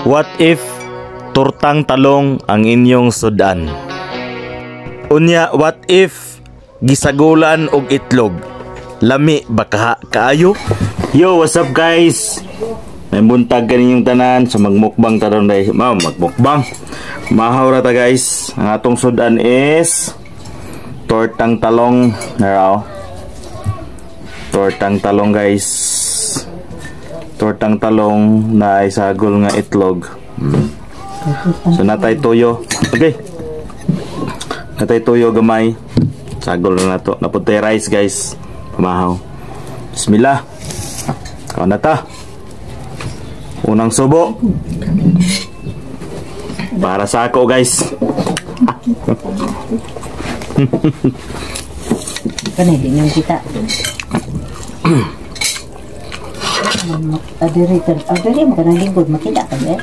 What if tortang talong ang inyong sudan? Unya, what if gisagulan og itlog? Lami ba kaayo? Yo, what's up guys? May buntag kaninyong tanan. So magmukbang ta ron dahil. Magmukbang. Mahaw ra ta guys. Ang atong sudan is tortang talong. Naraw. Tortang talong guys. Tortang talong na ay sagol nga itlog. So natay tuyo. Okay. Natay tuyo gamay. Sagol na nato. Napuntay rice guys. Pamahaw. Bismillah. Kaon na ta. Unang subo. Para sa ako guys. Kanay din yung kita. Adiri adiri mo kanang lingkod makita ka ba?